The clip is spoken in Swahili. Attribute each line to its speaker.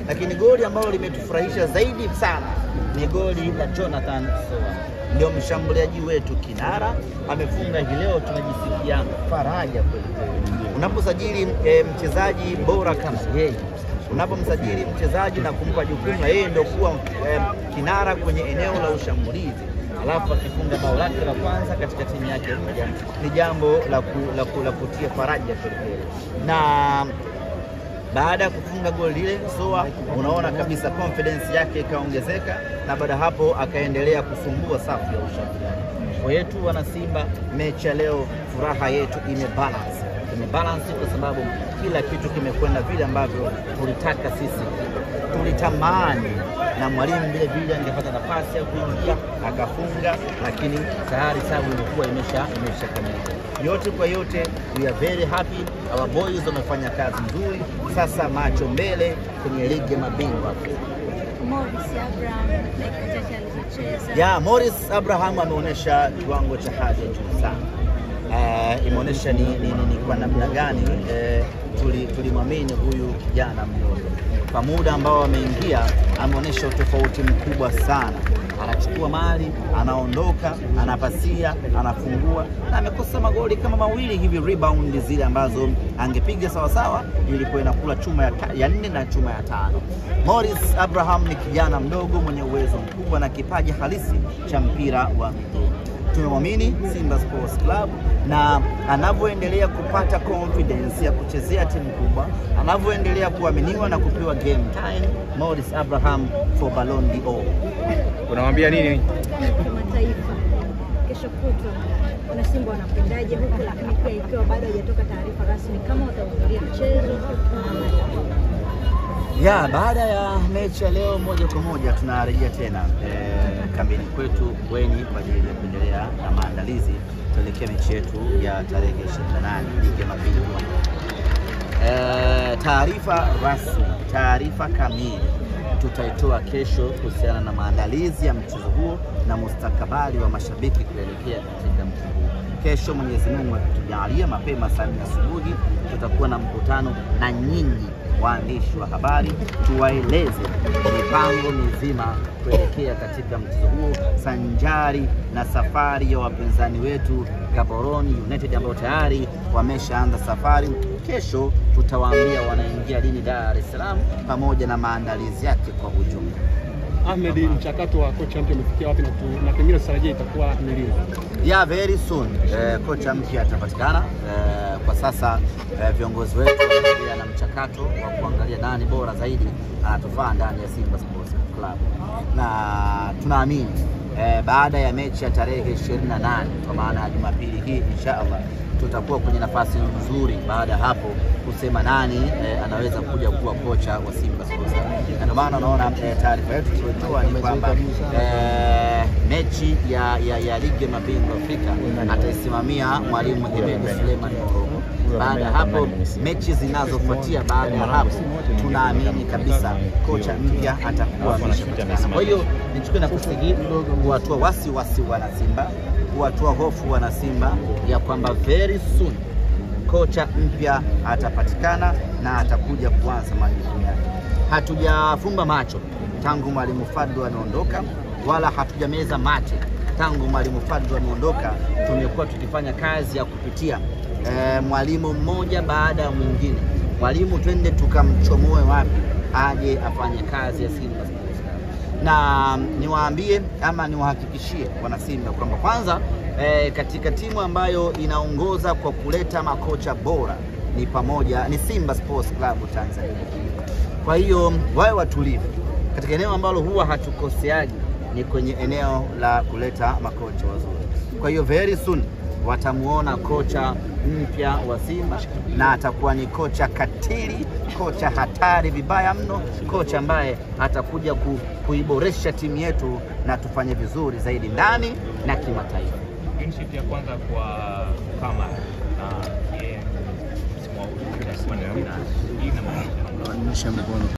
Speaker 1: Lakini goli ambalo limetufurahisha zaidi sana ni goli la Jonathan Soa, ndio mshambuliaji wetu kinara, amefunga hii leo. Tunajisikia faraja kweli kweli. Unaposajili mchezaji bora kama yeye, unapomsajili mchezaji na kumpa jukumu la yeye ndio kuwa kinara kwenye eneo la ushambulizi, alafu akifunga bao lake la kwanza katika timu yake mpya, ni jambo la kutia faraja kweli kweli. Na baada ya kufunga goli lile, Soa unaona kabisa confidence yake ikaongezeka, na baada hapo akaendelea kusumbua safu ya ushambuliaji. Kwa yetu wana Simba, mechi ya leo furaha yetu imebalance. Imebalance kwa sababu kila kitu kimekwenda vile ambavyo tulitaka sisi, tulitamani, na mwalimu vile vile angepata nafasi ya kuingia akafunga, lakini tayari sababu ilikuwa imeshakamilika. Yote kwa yote, we are very happy. Our boys wamefanya kazi nzuri. Sasa macho mbele kwenye ligi ya mabingwa.
Speaker 2: Morris Abraham dakika chache alizocheza.
Speaker 1: Ya, Morris Abraham ameonyesha kiwango cha hali ya juu sana. Imeonyesha ni kwa namna gani tulimwamini huyu kijana mdogo. Kwa muda ambao ameingia ameonyesha utofauti mkubwa sana. Anachukua mali, anaondoka, anapasia, anafungua, na amekosa magoli kama mawili hivi, rebound zile ambazo angepiga sawa sawa ilikuwa inakula chuma ya 4 na chuma ya 5. Morris Abraham ni kijana mdogo mwenye uwezo mkubwa na kipaji halisi cha mpira wa miguu. Tumemwamini Simba Sports Club, na anavyoendelea kupata confidence ya kuchezea timu kubwa, anavyoendelea kuaminiwa na kupewa game time, Morris Abraham for Ballon d'Or.
Speaker 3: Unamwambia nini?
Speaker 2: Kimataifa kesho kutwa wana Simba wanapendaje huko, lakini pia ikiwa bado haijatoka taarifa rasmi kama watahudhuria mchezo ama
Speaker 1: ya. Baada ya mechi ya leo, moja kwa moja tunarejea tena kambini kwetu Bweni kwa ajili ya kuendelea na maandalizi kuelekea mechi yetu ya tarehe 28 ligi ya mabingwa. Taarifa rasmi, taarifa kamili tutaitoa kesho kuhusiana na maandalizi ya mchezo huo na mustakabali wa mashabiki kuelekea katika mchezo huo. Kesho Mwenyezi Mungu akitujalia, mapema saa 4 asubuhi tutakuwa na mkutano na nyinyi waandishi wa habari, tuwaeleze mipango mizima kuelekea katika mchezo huo, sanjari na safari ya wapinzani wetu Gaborone United ambao tayari wameshaanza safari. Kesho tutawaambia wanaingia lini Dar es Salaam pamoja na maandalizi yake kwa ujumla.
Speaker 4: Ahmed, mchakato wa kocha mpya umefikia wapi na pengine tutarajia itakuwa ni lini?
Speaker 1: Yeah, very soon kocha mpya atapatikana. Kwa sasa viongozi wetu wanaendelea na mchakato wa kuangalia nani bora zaidi anatufaa ndani ya Simba Sports Club, na tunaamini baada ya mechi ya tarehe 28 kwa maana ya Jumapili hii inshallah tutakuwa kwenye nafasi nzuri baada hapo kusema nani anaweza kuja kuwa kocha wa Simba Sports Club. Na ndio maana unaona taarifa yetu tuliotoa ni kwamba mechi ya ligi ya mabingwa Afrika ataisimamia mwalimu Hemed Suleiman Morocco. Baada hapo mechi zinazofuatia baada ya hapo tunaamini kabisa kocha mpya atakuwa ameshapatikana. Kwa hiyo nichukue nafasi hii kuwatoa wasiwasi wana Simba, kuwatoa hofu wana Simba ya kwamba very soon kocha mpya atapatikana na atakuja kuanza majukumu yake. Hatujafumba macho tangu mwalimu Fadlu ameondoka, wala hatujameza mate tangu mwalimu Fadlu ameondoka. Tumekuwa tukifanya kazi ya kupitia mwalimu mmoja baada ya mwingine. Mwalimu twende tukamchomoe wapi aje afanye kazi ya Simba Sports Club. Na niwaambie ama niwahakikishie wana Simba kwamba kwanza katika timu ambayo inaongoza kwa kuleta makocha bora ni pamoja ni Simba Sports Club Tanzania. Kwa hiyo wawe watulivu. Katika eneo ambalo huwa hatukoseaji ni kwenye eneo la kuleta makocha wazuri. Kwa hiyo very soon watamuona kocha mpya wa Simba, na atakuwa ni kocha katili, kocha hatari vibaya mno, kocha ambaye atakuja kuiboresha timu yetu na tufanye vizuri zaidi ndani na kimataifa.
Speaker 3: Clean sheet ya kwanza kwa Kamara na msimu wa